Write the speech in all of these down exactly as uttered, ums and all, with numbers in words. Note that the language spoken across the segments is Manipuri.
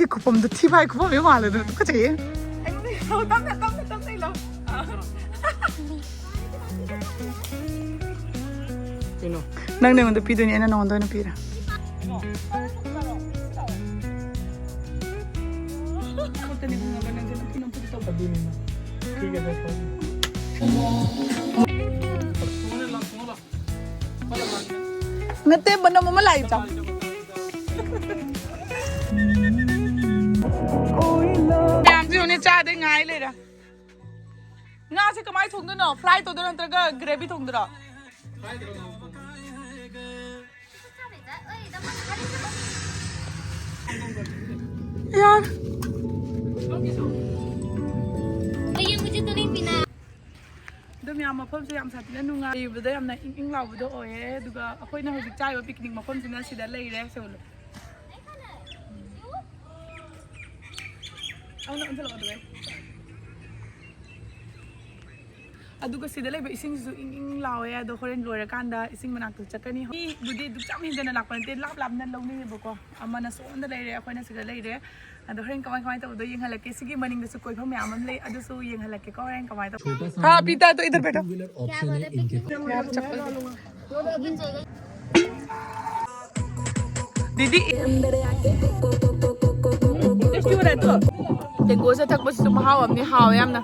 ꯁꯤ ꯈꯨꯄꯝꯗꯣ ꯊꯤ ꯐꯥꯏ ꯈꯨꯄꯝ ꯌꯥꯝ ꯃꯥꯜꯂꯦ ꯑꯗꯨ ꯇꯨꯀꯠꯆꯩꯌꯦ꯫ ꯑꯩꯉꯣꯟꯗ ꯇꯞꯅ ꯇꯞꯅ ꯇꯞꯅ ꯏꯜꯂꯣ꯫ ꯀꯩꯅꯣ? ꯅꯪꯅ ꯑꯩꯉꯣꯟꯗ ꯄꯤꯗꯣꯏꯅꯤ, ꯑꯩꯅ ꯅꯉꯣꯟꯗ ꯑꯣꯏꯅ ꯄꯤꯔꯦ꯫ ꯈꯨꯠꯇꯅꯤ ꯈꯪꯉꯕ ꯅꯪꯁꯦ ꯅꯝꯐꯨ ꯅꯝꯐꯨꯗ ꯇꯧꯕ꯫ ꯑꯗꯨꯅꯤꯅ꯫ ꯊꯤꯒꯦ ꯇꯧꯕ꯫ ꯅꯠꯇꯦ, ꯃꯅꯝ ꯑꯃ ꯂꯥꯛꯏ ꯆꯥꯎ꯫ ꯃꯌꯥꯝꯁꯦ ꯌꯦꯡꯉꯨꯅꯦ, ꯆꯥꯗꯣꯏ ꯉꯥꯏ ꯂꯩꯔꯦ꯫ ꯉꯥꯁꯦ ꯀꯃꯥꯏ ꯊꯣꯡꯗꯣꯏꯅꯣ? ꯐ꯭ꯔꯥꯏ ꯇꯧꯗꯣꯏꯔꯣ ꯅꯠꯇ꯭ꯔꯒ ꯒ꯭ꯔꯦꯚꯤ ꯊꯣꯡꯗꯣꯏꯔꯣ? यार। भैया, मुझे तो नहीं पीना है। ꯑꯗꯨꯝ ꯌꯥꯝ ꯃꯐꯝꯁꯦ ꯌꯥꯝ ꯁꯥꯊꯤꯅ ꯅꯨꯡꯉꯥꯏꯕꯗ ꯌꯥꯝꯅ ꯏꯪ ꯏꯪ ꯂꯥꯎꯕꯗꯣ ꯑꯣꯏꯌꯦ꯫ ꯑꯗꯨꯒ ꯑꯩꯈꯣꯏꯅ ꯍꯧꯖꯤꯛ ꯆꯥꯔꯤꯕ ꯄꯤꯛꯅꯤꯛ ꯃꯐꯝꯁꯤꯅ ꯁꯤꯗ ꯂꯩꯔꯦ꯫ ꯁꯦ ꯎꯠꯂꯨ꯫ ꯑꯃꯨꯛ ꯑꯣꯟꯁꯤꯜꯂꯛꯑꯣ ꯑꯗꯨꯒ꯫ ꯑꯗꯨꯒ ꯁꯤꯗ ꯂꯩꯕ ꯏꯁꯤꯡꯁꯤꯁꯨ ꯏꯪ ꯏꯪ ꯂꯥꯎꯋꯦ꯫ ꯑꯗꯣ ꯍꯣꯔꯦꯟ ꯂꯣꯏꯔꯀꯥꯟꯗ ꯏꯁꯤꯡ ꯃꯅꯥꯛꯇ ꯆꯠꯀꯅꯤ꯫ ꯃꯤꯕꯨꯗꯤ ꯑꯗꯨꯛ ꯌꯥꯝ ꯍꯦꯟꯖꯟꯅ ꯂꯥꯛꯄ ꯅꯠꯇꯦ, ꯂꯥꯞ ꯂꯥꯞꯅ ꯂꯧꯅꯩꯌꯦꯕꯀꯣ꯫ ꯑꯃꯅ ꯁꯣꯝꯗ ꯂꯩꯔꯦ, ꯑꯩꯈꯣꯏꯅ ꯁꯤꯗ ꯂꯩꯔꯦ꯫ ꯑꯗꯣ ꯍꯣꯔꯦꯟ ꯀꯃꯥꯏ ꯀꯃꯥꯏꯅ ꯇꯧꯕꯗꯣ ꯌꯦꯡꯍꯜꯂꯛꯀꯦ꯫ ꯁꯤꯒꯤ ꯃꯅꯤꯡꯗꯁꯨ ꯀꯣꯏꯐꯝ ꯃꯌꯥꯝ ꯑꯃ ꯂꯩ, ꯑꯗꯨꯁꯨ ꯌꯦꯡꯍꯜꯂꯛꯀꯦꯀꯣ ꯍꯣꯔꯦꯟ ꯀꯃꯥꯏꯅ ꯇꯧꯕ꯫ हाँ, पीता है तो इधर बैठो। क्या बात है, पिकनिक? यार, चप्पल। दीदी, क्यों रहते हो? ꯇꯦꯡꯀꯣꯠꯁꯦ ꯊꯛꯄꯁꯤꯁꯨ ꯃꯍꯥꯎ ꯑꯃꯅꯤ, ꯍꯥꯎꯋꯦ ꯌꯥꯝꯅ꯫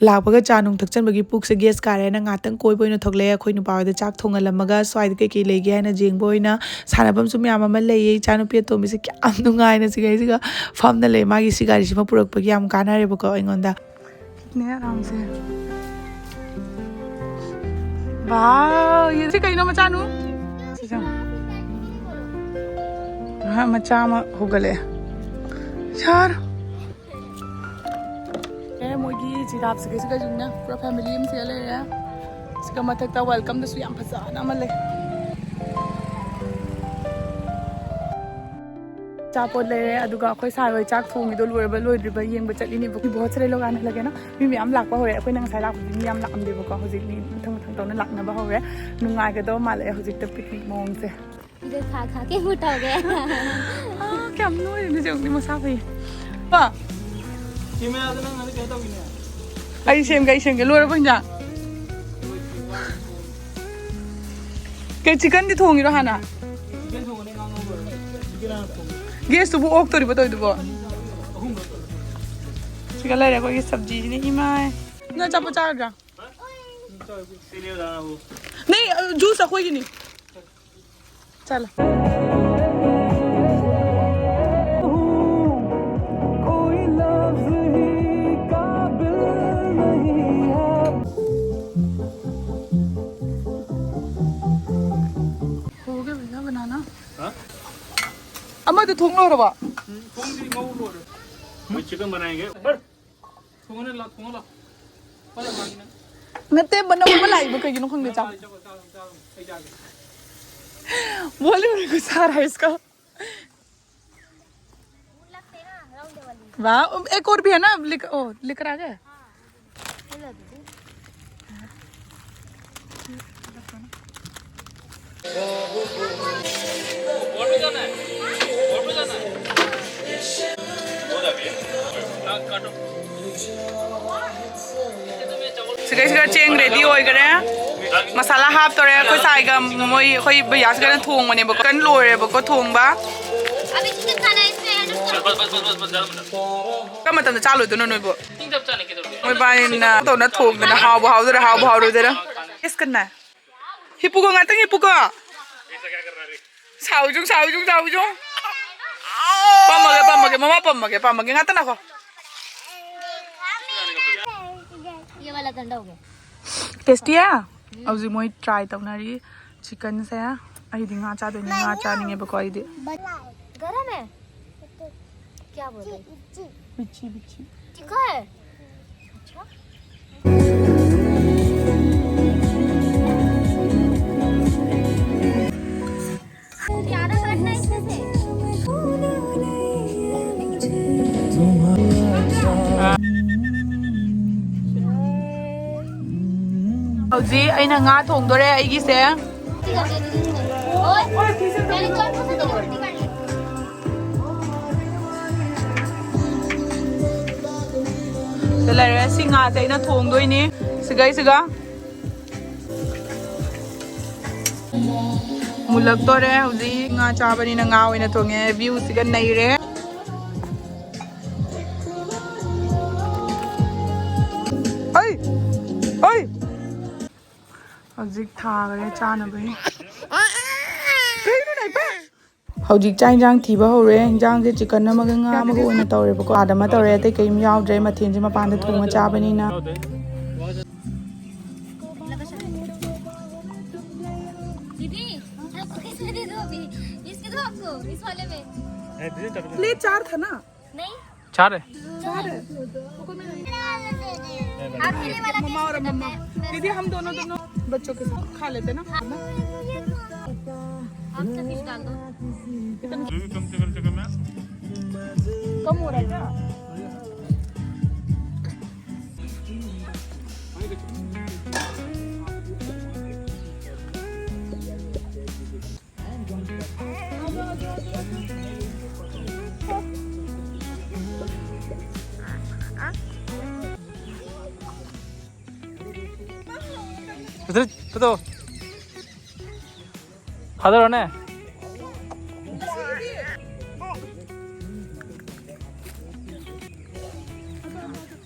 ꯂꯥꯛꯄꯒ ꯆꯥ ꯅꯨꯡ ꯊꯛꯆꯟꯕꯒꯤ ꯄꯨꯛꯁꯦ ꯒꯦꯁ ꯀꯥꯔꯦꯅ ꯉꯥꯛꯇꯪ ꯀꯣꯏꯕ ꯑꯣꯏꯅ ꯊꯣꯛꯂꯛꯑꯦ꯫ ꯑꯩꯈꯣꯏ ꯅꯨꯄꯥ ꯍꯣꯏꯗ ꯆꯥꯛ ꯊꯣꯡꯍꯜꯂꯝꯃꯒ ꯁ꯭ꯋꯥꯏꯗ ꯀꯩꯀꯩ ꯂꯩꯒꯦ ꯍꯥꯏꯅ ꯌꯦꯡꯕ ꯑꯣꯏꯅ꯫ ꯁꯥꯟꯅꯐꯝꯁꯨ ꯃꯌꯥꯝ ꯑꯃ ꯂꯩꯌꯦ꯫ ꯏꯆꯥꯅꯨꯄꯤ ꯑꯇꯣꯝꯕꯤꯁꯦ ꯀꯌꯥꯝ ꯅꯨꯡꯉꯥꯏꯅ ꯁꯤꯒꯩꯁꯤꯒ ꯐꯝꯅ ꯂꯩ꯫ ꯃꯥꯒꯤ ꯁꯤ ꯒꯥꯔꯤꯁꯤꯃ ꯄꯨꯔꯛꯄꯒꯤ ꯌꯥꯝ ꯀꯥꯟꯅꯔꯦꯕꯀꯣ ꯑꯩꯉꯣꯟꯗ꯫ ꯅꯦ ꯑꯔꯥꯝꯁꯦ꯫ ꯋꯥꯎ, ꯌꯦꯡꯁꯤ ꯀꯩꯅꯣ ꯃꯆꯥꯅꯨ? ꯁꯤꯁꯦ꯫ ꯑꯍꯥ, ꯃꯆꯥ ꯑꯃ ꯍꯧꯒꯠꯂꯛꯑꯦ꯫ ꯁꯥꯔ꯫ ꯑꯦ, ꯃꯣꯏꯒꯤ ꯖꯤꯔꯥꯞꯁꯤꯒ ꯁꯤꯒ ꯌꯨꯝꯅ ꯄꯨꯔꯥ ꯐꯦꯃꯤꯂꯤ ꯑꯃ ꯁꯤꯗ ꯂꯩꯔꯦ꯫ ꯁꯤꯒ ꯃꯊꯛꯇ ꯋꯦꯜꯀꯝꯗꯁꯨ ꯌꯥꯝ ꯐꯖꯅ ꯑꯃ ꯂꯩ꯫ ꯑꯆꯥꯄꯣꯠ ꯂꯩꯔꯦ, ꯑꯗꯨꯒ ꯑꯩꯈꯣꯏ ꯁꯥꯔ ꯍꯣꯏ ꯆꯥꯛ ꯊꯣꯡꯉꯤꯗꯣ ꯂꯣꯏꯔꯕ ꯂꯣꯏꯗ꯭ꯔꯤꯕ ꯌꯦꯡꯕ ꯆꯠꯂꯤꯅꯦꯕ꯫ बहुत सारे लोग आने लगे ना, ꯃꯤ ꯃꯌꯥꯝ ꯂꯥꯛꯄ ꯍꯧꯔꯦ꯫ ꯑꯩꯈꯣꯏꯅ ꯉꯁꯥꯏ ꯂꯥꯛꯄꯗꯤ ꯃꯤ ꯌꯥꯝ ꯂꯥꯛꯑꯝꯗꯦꯕꯀꯣ, ꯍꯧꯖꯤꯛ ꯃꯤ ꯃꯊꯪ ꯃꯊꯪ ꯇꯧꯅ ꯂꯥꯛꯅꯕ ꯍꯧꯔꯦ꯫ ꯅꯨꯡꯉꯥꯏꯒꯗꯕ ꯃꯥꯜꯂꯛꯑꯦ ꯍꯧꯖꯤꯛꯇ ꯄꯤꯛꯅꯤꯛ ꯃꯑꯣꯡꯁꯦ꯫ ꯁꯤꯗ ꯈꯥ ꯈꯥ ꯀꯩꯃꯨꯛ ꯇꯧꯒꯦ? ꯑꯥ, ꯀꯌꯥꯝ ꯅꯣꯏꯔꯤꯅꯣ ꯁꯦ, ꯌꯦꯡꯉꯨꯅꯦ, ꯃꯁꯥ ꯐꯩ꯫ ꯄꯥ, ꯀꯦꯃꯦꯔꯥꯗ ꯅꯪ ꯑꯗꯨ ꯀꯩꯅꯣ ꯇꯧꯈꯤꯅꯦ꯫ ꯑꯩ ꯁꯦꯝꯒꯦ, ꯑꯩ ꯁꯦꯝꯒꯦ꯫ ꯂꯣꯏꯔꯕꯣ ꯍꯤꯟꯖꯥꯡ? ꯀꯩ, ꯆꯤꯛꯀꯟꯗꯤ ꯊꯣꯡꯉꯤꯔꯣ ꯍꯥꯟꯅ? ꯆꯤꯛꯀꯟ ꯊꯣꯡꯉꯅꯤ, ꯉꯥ ꯉꯧꯔꯣꯏ꯫ ꯆꯤꯛꯀꯟ ꯍꯥꯟꯅ ꯊꯣꯡꯉꯦ꯫ ꯒꯦꯁꯇꯨꯕꯨ ꯑꯣꯛꯇꯣꯔꯤꯕꯣ ꯇꯧꯔꯤꯗꯨꯕꯣ? ꯑꯍꯨꯝ ꯈꯛꯇ꯫ ꯁꯤꯒ ꯂꯩꯔꯦ ꯑꯩꯈꯣꯏꯒꯤ ꯁꯕꯖꯤꯁꯤꯅ, ꯏꯃꯥꯏ꯫ ꯅꯪ ꯑꯆꯥꯄꯣꯠ ꯆꯥꯔꯣꯏꯗ꯭ꯔꯥ? ꯁꯤ ꯂꯩꯌꯨ ꯗꯥ ꯅꯪꯕꯨ꯫ ꯅ ꯖꯨꯁ ꯑꯩꯈꯣꯏꯒꯤꯅꯤ꯫ ꯆꯠꯂꯣ꯫ ꯍꯧꯒꯦ ꯕꯅꯥꯅ꯫ ꯍꯥ? ꯑꯃꯗꯨ ꯊꯣꯡ ꯂꯣꯏꯔꯕꯣ? ꯎꯝ, ꯊꯣꯡꯗ꯭ꯔꯤ, ꯉꯧ ꯂꯣꯏꯔꯦ꯫ ꯃꯣꯏ ꯆꯤꯛꯀꯟ ꯕꯅꯥꯏꯒꯦ꯫ ꯊꯣꯡꯉꯅꯤ, ꯂꯥꯛ, ꯊꯣꯡꯉ ꯂꯥꯛ꯫ ꯐꯔꯦ, ꯃꯥꯒꯤ ꯅꯪ꯫ ꯅꯠꯇꯦ, ꯃꯅꯝ ꯑꯃ ꯂꯥꯛꯏꯕ ꯀꯩꯒꯤꯅꯣ ꯈꯪꯗꯦ꯫ ꯆꯥꯎ꯫ ꯆꯥꯔꯣ, ꯆꯥꯔꯣ, ꯆꯥꯔꯣ, ꯆꯥꯔꯣ꯫ ꯑꯩ ꯆꯥꯒꯦ꯫ बोले मेरे को सारा इसका। वाह, एक और भी है ना, लिक, ओ, लिकर आ गया। ꯁꯤꯒꯩꯁꯤꯒ ꯆꯦꯡ ꯔꯦꯗꯤ ꯑꯣꯏꯈꯔꯦ꯫ ꯃꯁꯥꯂꯥ ꯍꯥꯞꯇꯣꯔꯦ꯫ ꯑꯩꯈꯣꯏ ꯁꯥꯏꯒ ꯃꯣꯏ, ꯑꯩꯈꯣꯏ ꯕꯩꯌꯥꯁꯤꯒꯅ ꯊꯣꯡꯕꯅꯦꯕꯀꯣ꯫ ꯀꯟ ꯂꯣꯏꯔꯦꯕꯀꯣ ꯊꯣꯡꯕ꯫ अभी चिकन खाना है इसमें ऐड करो। ꯀꯔꯝꯕ ꯃꯇꯝꯗ ꯆꯥꯂꯣꯏꯗꯣꯏꯅꯣ ꯅꯣꯏꯕꯨ? ꯃꯣꯏ ꯕꯥꯏꯅ ꯇꯧꯅ ꯊꯣꯡꯗꯅ ꯍꯥꯎꯕ ꯍꯥꯎꯗꯣꯏꯔꯥ, ꯍꯥꯎꯕ ꯍꯥꯎꯔꯣꯏꯗꯣꯏꯔꯥ? ꯀꯦꯁ ꯀꯟꯅ꯫ ꯍꯤꯞꯄꯨꯀꯣ, ꯉꯥꯛꯇꯪ ꯍꯤꯞꯄꯨꯀꯣ꯫ ꯁꯥꯎꯖꯨꯡ, ꯁꯥꯎꯖꯨꯡ, ꯁꯥꯎꯖꯨꯡ꯫ ꯄꯝꯃꯒꯦ, ꯄꯝꯃꯒꯦ, ꯃꯃꯥ ꯄꯝꯃꯒꯦ, ꯄꯝꯃꯒꯦ꯫ ꯉꯥꯛꯇꯪ ꯉꯥꯏꯈꯣ꯫ ये वाला ठंडा हो गया। ꯇꯦꯁꯇꯤꯌꯥ? ꯍꯧꯖꯤꯛ ꯃꯣꯏ ꯇ꯭ꯔꯥꯏ ꯇꯧꯅꯔꯤ ꯆꯤꯛꯀꯟꯁꯦ꯫ ꯑꯩꯗꯤ ꯉꯥ ꯆꯥꯗꯣꯏꯅꯤ, ꯉꯥ ꯆꯥꯅꯤꯡꯉꯦꯕꯀꯣ ꯑꯩꯗꯤ꯫ गरम है? क्या बोल रहे? ꯕꯤꯆꯤ, ꯕꯤꯆꯤ꯫ तीखा है? अच्छा। ज्यादा काटना है इसमें से। ꯍꯧꯖꯤꯛ ꯑꯩꯅ ꯉꯥ ꯊꯣꯡꯗꯣꯔꯦ ꯑꯩꯒꯤꯁꯦ꯫ और ꯄꯍꯂꯦ ꯆꯣꯠ ꯀꯣ ꯁꯥ ꯇꯦꯂꯦ ꯎꯜꯇꯤ ꯀꯔ ꯂꯤ. ꯁꯤ ꯂꯩꯔꯦ꯫ ꯁꯤ ꯉꯥꯁꯦ ꯑꯩꯅ ꯊꯣꯡꯗꯣꯏꯅꯤ꯫ ꯁꯤꯒꯩꯁꯤꯒ ꯃꯨꯜꯂꯛꯇꯣꯔꯦ꯫ ꯍꯧꯖꯤꯛ ꯉꯥ ꯆꯥꯕꯅꯤꯅ ꯉꯥ ꯑꯣꯏꯅ ꯊꯣꯡꯉꯦ꯫ ꯚ꯭ꯌꯨꯁꯤꯒ ꯅꯩꯔꯦ꯫ ꯑꯩ ꯑꯩ ꯍꯧꯖꯤꯛ ꯊꯥꯈ꯭ꯔꯦ ꯆꯥꯅꯕꯒꯤ꯫ ꯀꯩꯅꯣ ꯅꯥꯏꯄꯥ? ꯍꯧꯖꯤꯛ ꯆꯥꯛ ꯏꯟꯖꯥꯡ ꯊꯤꯕ ꯍꯧꯔꯦ꯫ ꯏꯟꯖꯥꯡꯁꯦ ꯆꯤꯀꯟ ꯑꯃꯒ ꯉꯥ ꯑꯃꯒ ꯑꯣꯏꯅ ꯇꯧꯔꯦꯕꯀꯣ꯫ ꯁꯥꯗ ꯑꯃ ꯇꯧꯔꯦ, ꯑꯇꯩ ꯀꯔꯤꯝ ꯌꯥꯎꯗ꯭ꯔꯦ꯫ ꯃꯊꯦꯜꯁꯦ ꯃꯄꯥꯟꯗ ꯊꯣꯡꯉ ꯆꯥꯕꯅꯤꯅ꯫ दीदी, आपको किसमें दे दूं अभी? इसके दो आपको, इस वाले में। प्लेट चार था ना? नहीं। चार है। चार है। आपके लिए वाला मम्मा और मम्मा। दीदी, हम दोनों, दोनों बच्चों के साथ खा लेते ना। आप तो फिश डाल दो। कम हो रहा है क्या? ꯊꯥꯗꯔꯣꯅꯦ꯫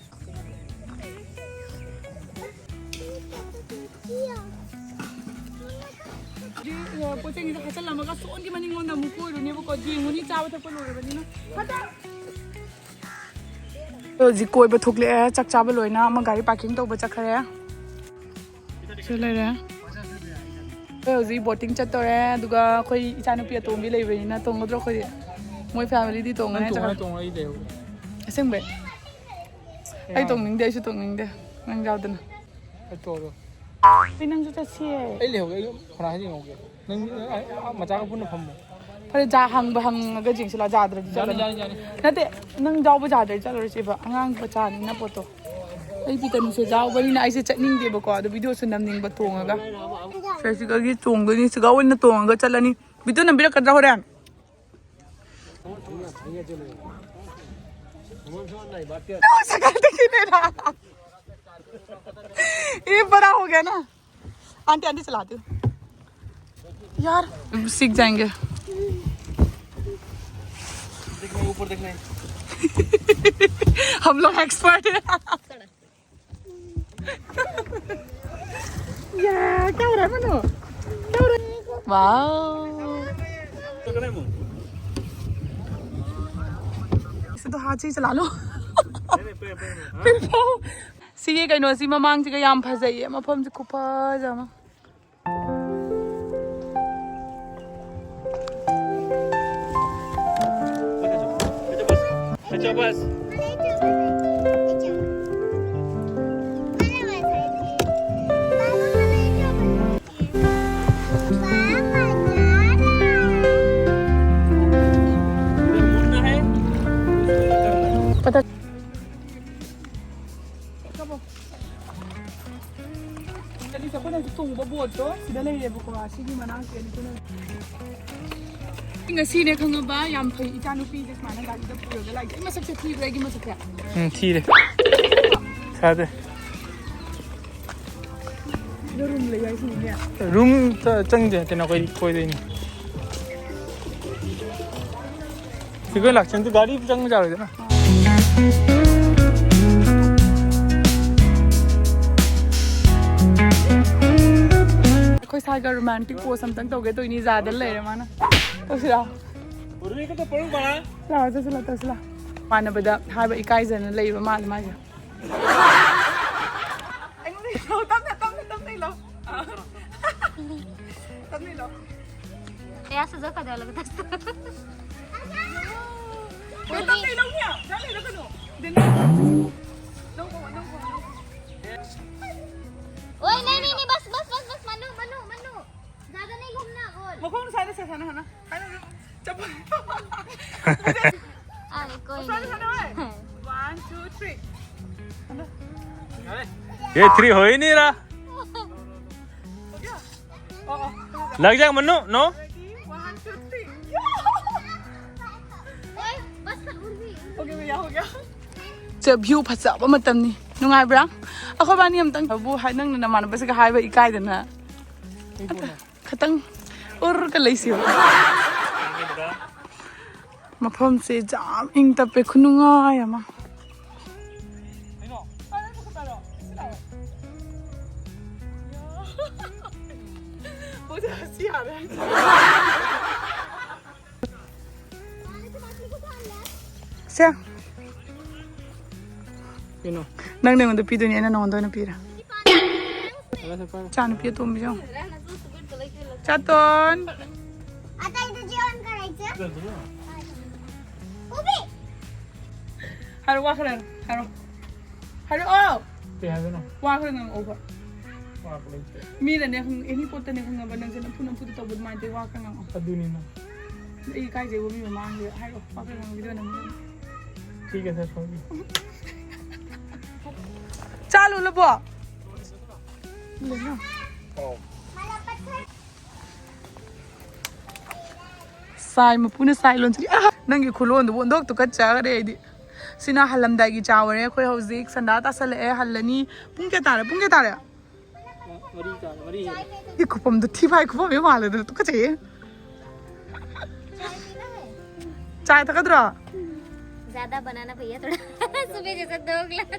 ꯄꯣꯠ ꯆꯩꯁꯦ ꯍꯥꯞꯆꯜꯂꯝꯃꯒ ꯁꯣꯟꯒꯤ ꯃꯅꯤꯡꯂꯣꯝꯗ ꯑꯃꯨꯛ ꯀꯣꯏꯔꯨꯅꯦꯕꯀꯣ꯫ ꯌꯦꯡꯉꯨꯅꯤ, ꯆꯥꯕ ꯊꯛꯄ ꯂꯣꯏꯔꯕꯅꯤꯅ꯫ ꯐꯠꯇ꯫ ꯍꯧꯖꯤꯛ ꯀꯣꯏꯕ ꯊꯣꯛꯂꯛꯑꯦ꯫ ꯆꯥꯛ ꯆꯥꯕ ꯂꯣꯏꯅ ꯑꯃ ꯒꯥꯔꯤ ꯄꯥꯔꯀꯤꯡ ꯇꯧꯕ ꯆꯠꯈ꯭ꯔꯦ꯫ ꯁꯤ ꯂꯩꯔꯦ꯫ ꯑꯩꯈꯣꯏ ꯍꯧꯖꯤꯛ ꯕꯣꯇꯤꯡ ꯆꯠꯇꯣꯔꯦ꯫ ꯑꯗꯨꯒ ꯑꯩꯈꯣꯏ ꯏꯆꯥꯅꯨꯄꯤ ꯑꯇꯣꯝꯕꯤ ꯂꯩꯕꯅꯤꯅ ꯇꯣꯡꯒꯗ꯭ꯔꯣ ꯑꯩꯈꯣꯏꯗꯤ? ꯃꯣꯏ ꯐꯦꯃꯤꯂꯤꯗꯤ ꯇꯣꯡꯉꯅꯤ꯫ ꯅꯪ ꯇꯣꯡꯉ-, ꯍꯥꯏ ꯇꯣꯡꯉ ꯑꯩ ꯂꯩꯍꯧꯒꯦ꯫ ꯑꯁꯦꯡꯕꯩ? ꯑꯩ ꯇꯣꯡꯅꯤꯡꯗꯦ, ꯑꯩꯁꯨ ꯇꯣꯡꯅꯤꯡꯗꯦ ꯅꯪ ꯌꯥꯎꯗꯅ꯫ ꯑꯩ ꯇꯣꯛꯑꯒꯦ꯫ ꯑꯩ ꯅꯪꯁꯨ ꯆꯠꯁꯤꯌꯦ꯫ ꯑꯩ ꯂꯩꯍꯧꯒꯦ, ꯑꯩ ꯐꯅꯥ ꯍꯥꯏꯗꯤ ꯌꯦꯡꯍꯧꯒꯦ꯫ ꯅꯪ, ꯑ, ꯑ, ꯃꯆꯥꯒ ꯄꯨꯟꯅ ꯐꯝꯃꯣ꯫ ꯐꯔꯦ, ꯖꯥ ꯍꯪꯕ ꯍꯪꯉꯒ ꯌꯦꯡꯁꯤꯜꯂꯣ, ꯌꯥꯗ꯭ꯔꯗꯤ ꯌꯥꯅꯤ, ꯆꯠꯂꯣ꯫ ꯌꯥꯅꯤ, ꯌꯥꯅꯤ꯫ ꯅꯠꯇꯦ, ꯅꯪ ꯌꯥꯎꯕ ꯌꯥꯗ꯭ꯔꯗꯤ ꯆꯠꯂꯔꯣꯏꯁꯦꯕ, ꯑꯉꯥꯡ ꯃꯆꯥꯅꯤꯅ ꯄꯣꯠꯇꯣ꯫ ꯑꯩ ꯄꯤꯇꯅꯨꯁꯦ ꯌꯥꯎꯕꯅꯤꯅ ꯑꯩꯁꯦ ꯆꯠꯅꯤꯡꯗꯦꯕꯀꯣ, ꯑꯗꯣ ꯚꯤꯗꯤꯑꯣꯁꯨ ꯅꯝꯅꯤꯡꯕ ꯇꯣꯡꯉꯒ꯫ ꯁꯤꯗꯒꯤ ꯆꯣꯡꯗꯣꯏꯅꯤ, ꯁꯤꯒ ꯑꯣꯏꯅ ꯇꯣꯡꯉꯒ ꯆꯠꯂꯅꯤ꯫ ꯕꯤꯇꯨ ꯅꯝꯕꯤꯔꯛꯀꯗ꯭ꯔꯥ ꯍꯣꯔꯦꯟ? ये बड़ा हो गया ना। आंटी, आंटी चला दो यार, सीख जाएंगे। देखना है, ऊपर देखना है। हम लोग एक्सपर्ट हैं। या, क्या हो रहा है मनु? क्या हो रहा है? वाओ। तो करें मनु। इसे तो हाथ से ही चला लो। नहीं, नहीं, पैर, पैर, हाँ। फिर पाओ। ꯁꯤꯒꯤ ꯀꯩꯅꯣꯁꯤ ꯃꯃꯥꯡꯁꯤꯒ ꯌꯥꯝ ꯐꯖꯩꯌꯦ, ꯃꯐꯝꯁꯤ ꯈꯨꯐꯖ ꯑꯃ꯫ अच्छा, बस। पता ꯀꯕꯣ꯫ ꯑꯩꯈꯣꯏꯅ ꯍꯧꯖꯤꯛ ꯇꯣꯡꯉꯤꯕ ꯕꯣꯠꯇꯣ ꯁꯤꯗ ꯂꯩꯔꯦꯕꯀꯣ, ꯑꯁꯤꯒꯤ ꯃꯅꯥꯛꯁꯤꯗ ꯑꯩꯈꯣꯏꯅ꯫ ꯉꯁꯤꯅꯦ ꯈꯪꯉꯕ, ꯌꯥꯝ ꯐꯩ, ꯏꯆꯥ ꯅꯨꯄꯤꯁꯦ ꯁꯨꯃꯥꯏꯅ ꯒꯥꯔꯤꯗ ꯄꯨꯔꯒ ꯂꯥꯛꯏꯁꯦ꯫ ꯑꯩ ꯃꯁꯛꯁꯦ ꯊꯤꯕ꯭ꯔꯥ ꯑꯩꯒꯤ ꯃꯁꯛꯁꯦ? ꯎꯝ, ꯊꯤꯔꯦ꯫ ꯁꯥꯗꯦ꯫ ꯁꯤꯗ ꯔꯨꯝ ꯂꯩ ꯍꯥꯏꯁꯤꯅꯤꯅꯦ꯫ ꯔꯨꯝ ꯆ-, ꯆꯪꯗꯦ, ꯀꯩꯅꯣ, ꯑꯩꯈꯣꯏ ꯀꯣꯏꯗꯣꯏꯅꯤ꯫ ꯑꯩꯈꯣꯏ ꯂꯥꯛꯁꯟꯗꯤ ꯒꯥꯔꯤ ꯆꯪꯕ ꯌꯥꯔꯣꯏꯗꯅ꯫ ꯑꯩꯈꯣꯏ ꯁ꯭ꯋꯥꯏꯒ ꯔꯣꯃꯥꯟꯇꯤꯛ ꯄꯣꯁ ꯑꯝꯇꯪ ꯇꯧꯒꯦ ꯇꯧꯏꯅꯤ, ꯖꯥꯗ ꯂꯩꯔꯦ ꯃꯥꯅ꯫ ꯇꯧꯁꯤꯔꯥ? ꯂꯥꯛꯑꯣ, ꯆꯠꯁꯤ ꯂꯥꯛꯑꯣ, ꯇꯧꯁꯤ ꯂꯥꯛꯑꯣ꯫ ꯃꯥꯟꯅꯕꯗ ꯍꯥꯏꯕ ꯏꯀꯥꯏꯖꯅ ꯂꯩꯕ ꯃꯥꯜꯂꯦ ꯃꯥꯁꯦ꯫ ꯑꯩꯉꯣꯟꯗ ꯏꯜꯂꯣ, ꯇꯞꯅ, ꯇꯞꯅ, ꯇꯞꯅ ꯏꯜꯂꯣ꯫ ꯑꯥ꯫ ꯇꯞꯅ ꯏꯜꯂꯣ꯫ ꯀꯌꯥ ꯁꯨꯖ ꯀꯗ ꯂꯒ ꯇꯁ꯫ ꯑꯦ, ꯇꯞꯅ ꯏꯜꯂꯣ, ꯃꯤꯌꯥ꯫ ꯖꯥ ꯂꯩꯔꯛꯀꯅꯨ꯫ ꯗꯦꯅꯦ꯫ ꯅꯪ ꯈꯣꯡꯉꯣ, ꯅꯪ ꯈꯣꯡꯉꯣ, ꯅꯪ ꯈꯣꯡꯉꯣ꯫ ओए, नहीं, नहीं, नहीं, बस, बस, बस, बस, मन्नू, मन्नू, मन्नू। ज्यादा नहीं घूमना, और। ꯃꯈꯣꯡ ꯁ꯭ꯋꯥꯏꯗ ꯁꯦ, ꯁꯥꯟꯅ, ꯍꯥꯟꯅ꯫ ꯁ꯭ꯋꯥꯏꯗ, ꯁ꯭ꯋꯥꯏꯗ꯫ ꯆꯠꯄ꯫ अरे, कोई ꯁ꯭ꯋꯥꯏꯗ नहीं। ꯁꯥꯟꯅ, ꯍꯣꯏ꯫ One, two, three. ये थ्री हो ही नहीं रहा। हो गया? लग जाएगा Mannu, no? One, two, three. Okay भैया, हो गया। ꯁꯦ, ꯚ꯭ꯌꯨ ꯐꯖꯕ ꯃꯇꯝꯅꯤ꯫ ꯅꯨꯡꯉꯥꯏꯕ꯭ꯔꯥ? ꯑꯩꯈꯣꯏ ꯕꯥꯅꯤ ꯑꯝꯇꯪ ꯕꯨ ꯍꯥꯏ, ꯅꯪꯅ ꯅꯃꯥꯟꯅꯕꯁꯤꯒ ꯍꯥꯏꯕ ꯏꯀꯥꯏꯗꯅ꯫ ꯈꯇꯪ ꯎꯔꯒ ꯂꯩꯁꯤꯕ꯫ ꯃꯐꯝꯁꯦ ꯌꯥꯝ ꯏꯪ ꯇꯞꯄꯦ, ꯈꯨꯅꯨꯡꯉꯥꯏ ꯑꯃ꯫ ꯁꯦ꯫ ꯀꯩꯅꯣ? ꯅꯪꯅ ꯑꯩꯉꯣꯟꯗ ꯄꯤꯗꯣꯏꯅꯤ, ꯑꯩꯅ ꯅꯉꯣꯟꯗ ꯑꯣꯏꯅ ꯄꯤꯔꯦ꯫ ꯏꯆꯥ ꯅꯨꯄꯤ ꯑꯇꯣꯝꯕꯤꯁꯦ ꯌꯦꯡꯉꯣ꯫ ꯆꯥꯇꯣꯟ꯫ ꯍꯥꯏꯔꯣ, ꯋꯥ ꯈꯔ ꯍꯥꯏꯔꯣ꯫ ꯍꯥꯏꯔꯣ꯫ ꯍꯥꯏꯔꯛꯑꯣ꯫ ꯀꯩ ꯍꯥꯏꯗꯣꯏꯅꯣ? ꯋꯥ ꯈꯔ ꯉꯥꯡꯉꯛꯑꯣꯕ꯫ ꯋꯥ ꯂꯩꯇꯦ꯫ ꯃꯤꯅꯅꯦ ꯈꯪ-, ꯑꯦꯅꯤ ꯄꯣꯠꯇꯅꯦ ꯈꯪꯉꯕ, ꯅꯪꯁꯦ ꯅꯝꯐꯨ ꯅꯝꯐꯨꯗ ꯇꯧꯕ ꯑꯗꯨꯃꯥꯏꯅ ꯇꯧꯋꯤ, ꯋꯥ ꯈꯔ ꯉꯥꯡꯉꯛꯑꯣ꯫ ꯑꯗꯨꯅꯤꯅ꯫ ꯑꯩ ꯏꯀꯥꯏꯖꯩꯕ ꯃꯤ ꯃꯃꯥꯡꯗ꯫ ꯍꯥꯏꯔꯛꯑꯣ, ꯋꯥ ꯈꯔ ꯉꯥꯡꯉꯛꯑꯣ, ꯚꯤꯗꯤꯑꯣ ꯅꯝꯕ꯫ ꯊꯤꯒꯦ ꯁꯥꯏ ꯁꯣꯝꯒꯤ꯫ ꯆꯥ ꯂꯣꯜꯂꯕꯣ? ꯁꯥꯏ ꯃꯄꯨꯅ ꯁꯥꯏ ꯂꯣꯟꯁꯤꯜꯂꯤ꯫ ꯑꯥ! ꯅꯪꯒꯤ ꯈꯨꯂꯣꯟꯗꯨꯕꯨ ꯑꯣꯟꯊꯣꯛ ꯇꯨꯀꯠꯆꯈ꯭ꯔꯦ ꯑꯩꯗꯤ꯫ ꯁꯤꯅ ꯍꯜꯂꯝꯗꯥꯏꯒꯤ ꯆꯥ ꯑꯣꯏꯔꯦ꯫ ꯑꯩꯈꯣꯏ ꯍꯧꯖꯤꯛ ꯁꯟꯗꯥ ꯇꯥꯁꯜꯂꯛꯑꯦ, ꯍꯜꯂꯅꯤ꯫ ꯄꯨꯡ ꯀꯌꯥ ꯇꯥꯔꯦ? ꯄꯨꯡ ꯀꯌꯥ ꯇꯥꯔꯦ? ꯃꯔꯤ ꯇꯥꯔꯦ, ꯃꯔꯤ ꯍꯦꯜꯂꯦ꯫ ꯁꯤ ꯈꯨꯄꯝꯗꯣ ꯊꯤ ꯐꯥꯏ ꯈꯨꯄꯝ ꯍꯦꯛ ꯃꯥꯜꯂꯦ, ꯑꯗꯨꯅ ꯇꯨꯀꯠꯆꯩꯌꯦ꯫ चाय थकत रहा। ज्यादा बनाना भैया, थोड़ा। सुबह जैसा दो गिलास।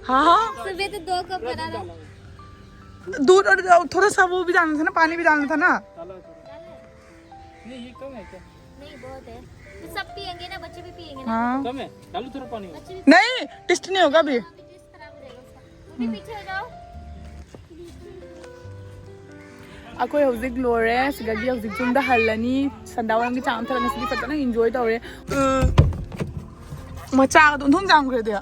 हाँ, हाँ। सुबह तो दो कप बनाना। दूध और थोड़ा सा वो भी डालना था ना, पानी भी डालना था ना। नहीं, ये कम है क्या? नहीं, बहुत है। तो सब पियेंगे ना, बच्चे भी पियेंगे ना। हाँ। कम है, डालो थोड़ा पानी और। बच्चे भी नहीं, टेस्ट नहीं होगा अभी। अभी पीछे हो जाओ। ꯑꯩꯈꯣꯏ ꯍꯧꯖꯤꯛ ꯂꯣꯏꯔꯦ, ꯁꯤꯗꯒꯤ ꯍꯧꯖꯤꯛ ꯌꯨꯝꯗ ꯍꯜꯂꯅꯤ꯫ ꯁꯟꯗꯥ ꯋꯥꯏꯔꯝꯒꯤ ꯆꯥ ꯑꯃ ꯊꯛꯑꯒ ꯉꯁꯤꯗꯤ ꯐꯖꯅ ꯏꯟꯖꯣꯏ ꯇꯧꯔꯦ꯫ ꯎꯝ, ꯃꯆꯥꯒꯗꯣ ꯑꯣꯟꯊꯣꯛ ꯆꯥꯝꯈ꯭ꯔꯦꯗꯤ꯫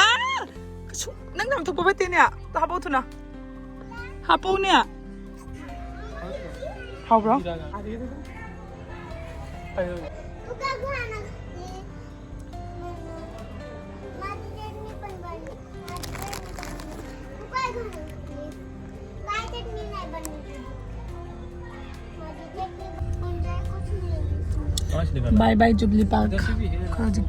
ꯑꯥ! ꯀꯩꯁꯨ, ꯅꯪ ꯌꯥꯝ ꯊꯛꯄ ꯐꯠꯇꯦꯅꯦ꯫ ꯑꯝꯇ ꯍꯥꯄꯛꯑꯣ ꯊꯨꯅ꯫ ꯍꯥꯄꯛꯑꯣꯅꯦ꯫ ꯍꯥꯎꯕ꯭ꯔꯣ? Bye bye Jubilee Park. ꯍꯧꯖꯤꯛ